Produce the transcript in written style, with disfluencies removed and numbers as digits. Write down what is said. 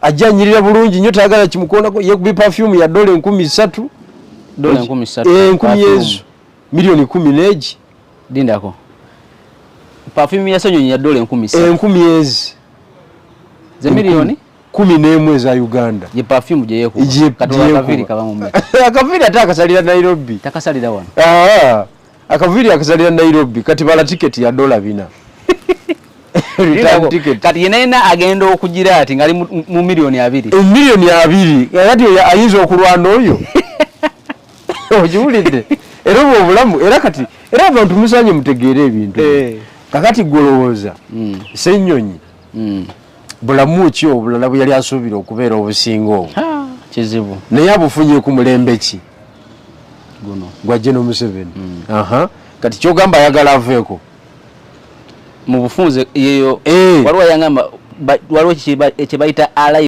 Ajja anyirira bulungi nnyo, tayagala kimukoonako. Yekubi perfume ya dola 3000. Dola 3000? Eh, 10,000. Perfume. Ezo miliyoni 10 n'egi. Lindako, perfume ya Senyonyi ya dola 3000? 1000 ezi. Ze miliyoni 11 eza Uganda. Ye perfume gye yeekuba? Kati Gye akaviiri yeekuba. kaba mu mmeka? Akaviiri ate akasalira Nairobi. Takasalira wano? Ah, akaviiri akasalira Nairobi. Kati bala tiketi ya dola 400, return Lindako, ticket. Kati yena yena agenda okugira ati ngali mu miliyoni 20. Emiliyoni 20. Kati oyo ayinza okulwana oyo? Okiwulidde? Era obwo obulamu, era kati era abantu musanye mutegeere ebintu. Kakati golowooza Ssenyonyi bulamu ki obulala bwe yali asuubira okubeera obusinga obwo? Ha, kizibu. Naye abufunye ku mulembe ki? Guno. Gwa General Museveni. Aha. Kati kyogamba ayagala aveeko? Mu bufunze yeyo. Eh. Waliwo yangamba waliwo kye bayita alive.